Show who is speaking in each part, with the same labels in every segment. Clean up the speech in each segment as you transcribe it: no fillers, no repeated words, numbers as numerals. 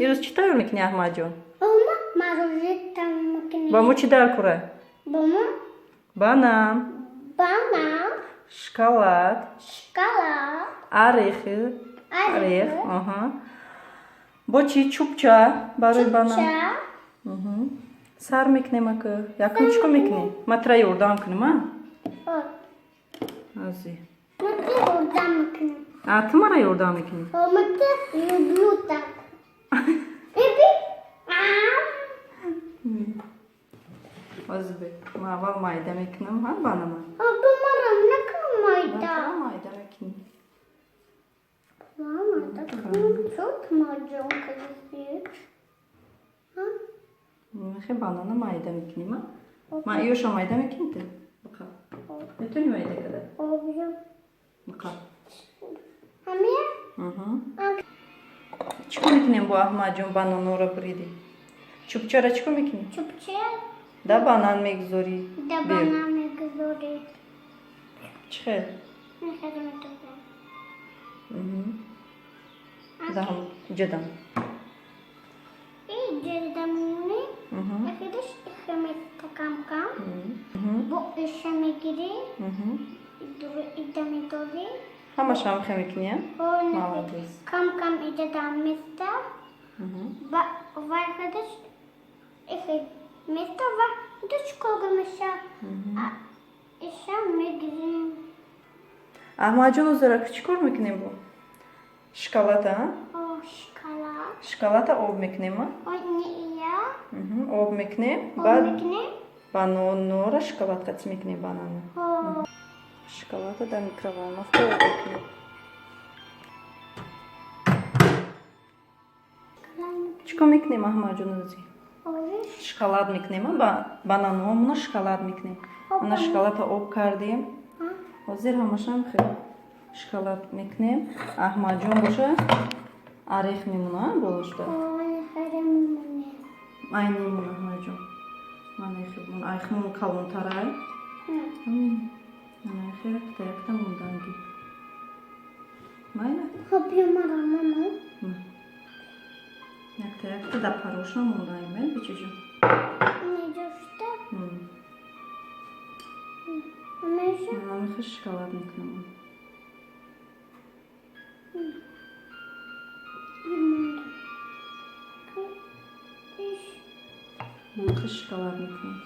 Speaker 1: Ирӯз чӣ тайёр мекунӣ, Аҳмадҷон?
Speaker 2: Ма мороженое мекунем.
Speaker 1: Ба мо чӣ дар кора?
Speaker 2: Ба мо
Speaker 1: Банан,
Speaker 2: банан,
Speaker 1: шоколад,
Speaker 2: шоколад,
Speaker 1: орехи,
Speaker 2: орех,
Speaker 1: орех, аҳа. Бо чӣ? Чӯбча барои банан.
Speaker 2: Чӯбча.
Speaker 1: Сар мекунем ака. Якум чӣ кор мекунӣ? Ма тира ёрдам кунем, а?
Speaker 2: О,
Speaker 1: Ази.
Speaker 2: Ма ты ёрдам мекунем.
Speaker 1: А ту мара ёрдам мекунӣ?
Speaker 2: О, ма ты люблю так. Биби.
Speaker 1: Ози бе. Ма аввал майда мекунам, ҳа, банана.
Speaker 2: О, ба марам накун майда.
Speaker 1: Майда мекунӣ.
Speaker 2: Мама, так что ты маҷон кардӣ?
Speaker 1: Мехе банана майда мекунӣ, ма? Ма иёша майда мекунӣ ту? Биқа. Метавонӣ майда карда?
Speaker 2: О, бижо.
Speaker 1: Биқа.
Speaker 2: Ҳамия?
Speaker 1: Чӣ кор мекунем бо Аҳмадҷон бананҳоро буридӣ? Чӯбчаро чӣ кор мекунӣ?
Speaker 2: Чӯбча?
Speaker 1: Да банан мегузорӣ.
Speaker 2: Да банан мегузорӣ.
Speaker 1: Чӣ хел?
Speaker 2: Нахел метавонам.
Speaker 1: Даҳам ҷадам.
Speaker 2: И ҷадамонӣ. Ахираш иха места кам-кам. Бо иша мегирӣ. Ида медорӣ.
Speaker 1: Ҳамаша ҳам мекунӣ, а? Молодец.
Speaker 2: Кам-кам ида дам места. Ва вайхадаш иха места ва дучкога меша. Иша мегирим.
Speaker 1: Аҳмадҷон, озара чӣ кор мекунем бо? Шоколада, а?
Speaker 2: О, шоколад.
Speaker 1: Шоколада об мекунем, а?
Speaker 2: О, не я.
Speaker 1: Об мекунем.
Speaker 2: Об
Speaker 1: Баъд
Speaker 2: мекунем.
Speaker 1: банонора шоколад қатӣ мекунем банана.
Speaker 2: О.
Speaker 1: Шоколада дар микроволновка об мекунем. Чӣ кор мекунем, Аҳмадҷон, ози?
Speaker 2: Ориш.
Speaker 1: Шоколад мекунем, а? Бананҳомона шоколад мекунем. Ана шоколада об кардем. Ҳозир ҳамашам хел шоколад мекунем. Аҳмадҷон боша орех мемона болошда.
Speaker 2: О, нахел мемонем.
Speaker 1: Ай немон, Аҳмадҷон. Ман эхибмон. Айхмон калонтарай. Ана эхе якта якта монданги. Майна?
Speaker 2: Хоб, биё мара мама.
Speaker 1: Якта якта да пароша монданги. Майна, бичуҷон?
Speaker 2: Неҷошта? Меша?
Speaker 1: Ман хел шоколад мекунам.
Speaker 2: Иш.
Speaker 1: Ман хел шоколад мекунам.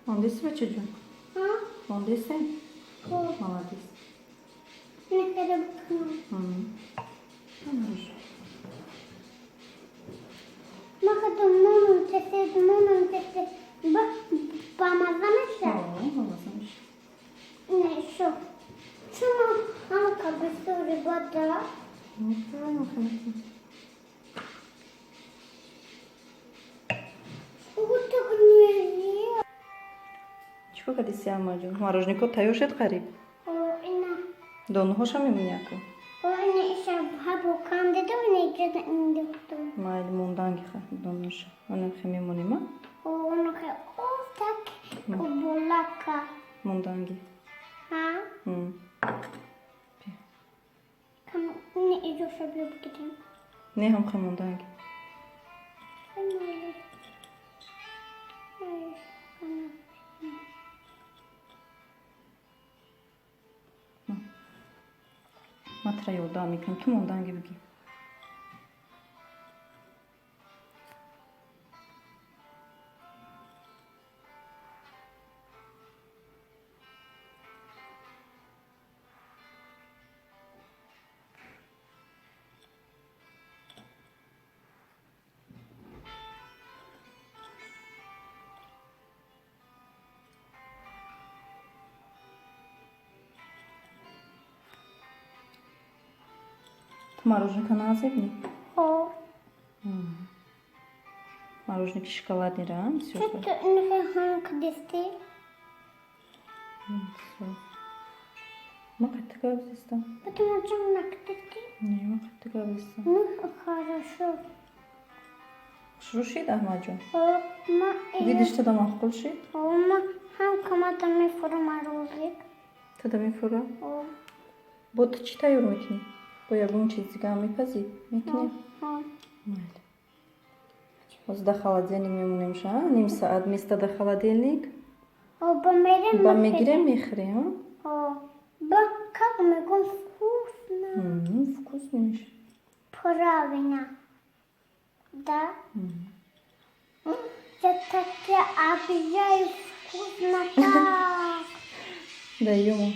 Speaker 1: Мондеси, бачаҷон?
Speaker 2: А?
Speaker 1: Мондеси?
Speaker 2: Хоб.
Speaker 1: Молодец.
Speaker 2: Нахел бикунам.
Speaker 1: Хорошо.
Speaker 2: Махадам мамам тесед, мамам тесед. Ба бамаза меша?
Speaker 1: О, бамаза меша.
Speaker 2: Не, шо. Чума ҳамка бисёри бада? Утук нельзя.
Speaker 1: Чӣ кор кардиси, Аҳмадҷон? Мороженикҳо тайёр шуд қариб.
Speaker 2: О, ина.
Speaker 1: Донаҳоша мемонӣ ака?
Speaker 2: О, ина иша ҳабо кандиду, ина иҷода индухтум.
Speaker 1: Майли, монданги ха донаша. Ана хе мемонем, а?
Speaker 2: О, она хе офтак оболака.
Speaker 1: Монданги.
Speaker 2: Ҳа? Кам не иҷоша биё бигирем.
Speaker 1: Не, ҳам хе монданги.
Speaker 2: Майли. Ай, ана.
Speaker 1: Ма тира ёрдам мекунам, ту монданги бигӣ. Ту мороженка назебни?
Speaker 2: О.
Speaker 1: Мороженки шоколаднира, а? Всё.
Speaker 2: Чё ты нахел ҳам кадисти?
Speaker 1: Всё. Ма қатти гап зистам.
Speaker 2: Потому что накадисти?
Speaker 1: Не, ма қатти гап зистам.
Speaker 2: Ну, хорошо.
Speaker 1: Хушрӯ шид, Аҳмадҷон?
Speaker 2: О, ма
Speaker 1: Видиш, туда маъқул шид?
Speaker 2: О, ма ҳам камата мефурам арӯзик.
Speaker 1: Туда мефура?
Speaker 2: О.
Speaker 1: Бо ту чӣ тайёр мекунӣ? Бо ягон чиз дигаам мепазӣ, мекунем? Майли, ҳозир да холодильник мемонемша, ним саат места да холодильник.
Speaker 2: Ба мерем.
Speaker 1: Ба мегирем, мехӯрем.
Speaker 2: Ба как мегум, вкусно.
Speaker 1: Вкусно меша.
Speaker 2: Правильно, да. Я таке обожаю, вкуснота.
Speaker 1: Даёмо.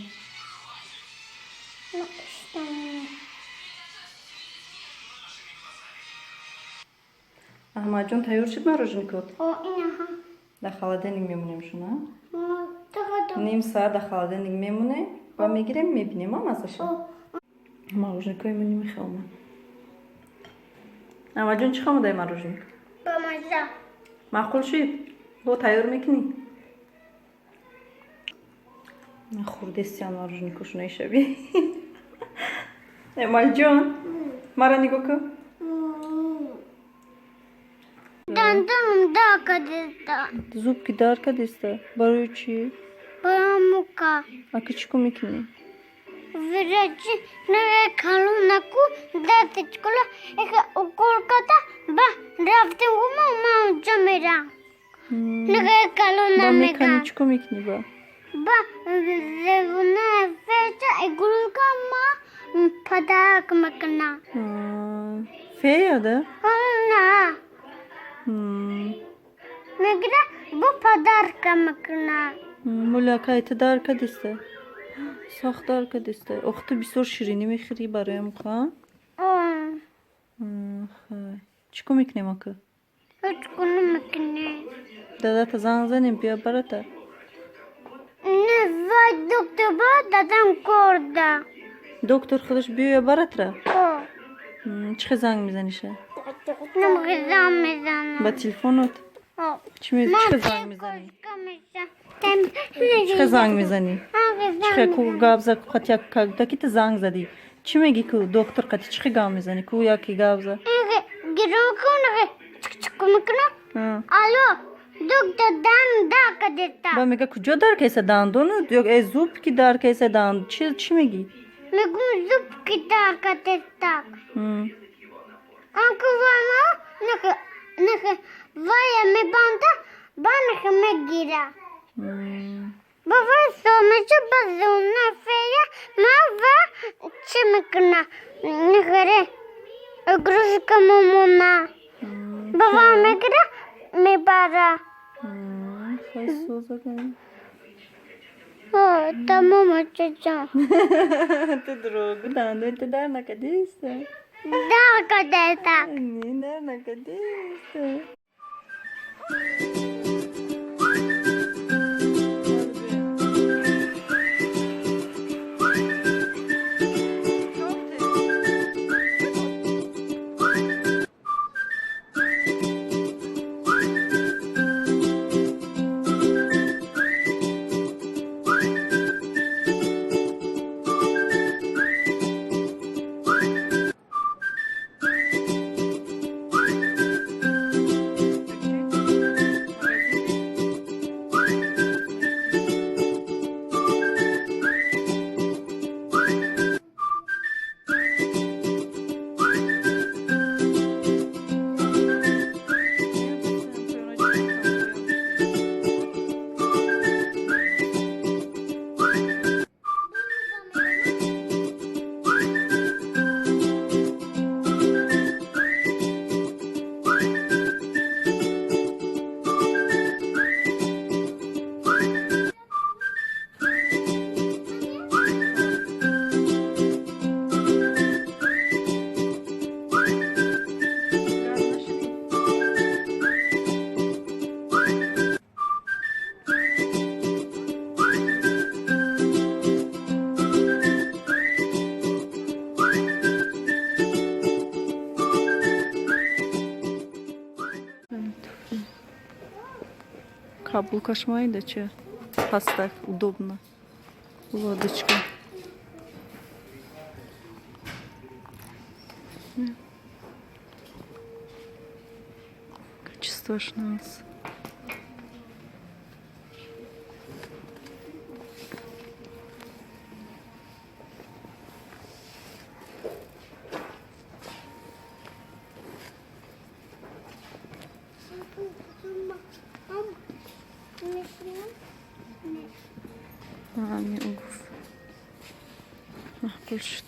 Speaker 2: Ну что мне?
Speaker 1: Аҳмадҷон, тайёр шуд мороженкот?
Speaker 2: О, инаҳа.
Speaker 1: Дар холодильник мемонем шуна.
Speaker 2: Тағадо.
Speaker 1: Ним саат дар холодильник мемонем ва мегирем, мебинем, а мазаша. Мороженкои мо намехоҳам. Аҳмадҷон, чӣ хомадаи мороженка?
Speaker 2: Ба маза.
Speaker 1: Маъқул шуд? Бо тайёр мекунӣ? Хурдестиан мороженкошо нашави. Эмалҷон, мара нигоҳ кун.
Speaker 2: Дандонам дар кадиста.
Speaker 1: Зубки дар кадиста? Барои чӣ?
Speaker 2: Барои мука.
Speaker 1: Аки, чӣ кор мекунӣ?
Speaker 2: Врачи нага калонаку дастичкола эка укол ката, ба рафтем, гума ма унҷа мерам. Нага калона.
Speaker 1: Ба
Speaker 2: мега.
Speaker 1: мекани, чӣ кор мекунӣ ба?
Speaker 2: Ба зевуна феша игрушка ма подарок мекуна.
Speaker 1: Фея да?
Speaker 2: На. Мегира, бо подарка мекуна.
Speaker 1: Мулякай ту дар кадиста? Сахт дар кадиста. Ох, ту бисёр ширинӣ мехӯрӣ бароям, ха? Хай. Чӣ кор мекунем ака?
Speaker 2: Ҳеҷ кор намекунем.
Speaker 1: Дадата занг занем, бия барата?
Speaker 2: Не, вай доктор ба дадам корда.
Speaker 1: Доктор худаш биёя баратра?
Speaker 2: О.
Speaker 1: Чӣ хел занг мезаниша?
Speaker 2: Намхел занг мезанам.
Speaker 1: Ба телефонот?
Speaker 2: О.
Speaker 1: Чӣ хел занг мезанӣ? Чӣ хел занг мезанӣ? Чӣ хел ку гап за ку қати як таки ту занг задӣ? Чӣ мегӣ ку доктор қати чӣ хел гап мезанӣ? Ку яки гап за?
Speaker 2: Гирон кун, чик-чик мекунам. Алло, доктор, дан дар кадиста.
Speaker 1: Ба мега, куҷо дар кайса дандону ё э зуб ки дар кайса данд, чӣ чӣ мегӣ?
Speaker 2: Мегум, зуб ки дар кадиста. Анку вама нах нах вая мебанда, ба нах мегира. Ба вай сомеча, ба зуна фея ма ва чӣ мекуна? Нахаре игрушка мумуна. Ба ва мегира, мебара.
Speaker 1: Хай, соза.
Speaker 2: О, тамом, чача.
Speaker 1: Ту дурӯғгӯ, дандони ту дар накардиста.
Speaker 2: Дар кадиста.
Speaker 1: Не, дар накардиста. Каблукаш майда че пастак, удобно. Лодочка. Качество нас. Ами гуфт, маъқул шуд.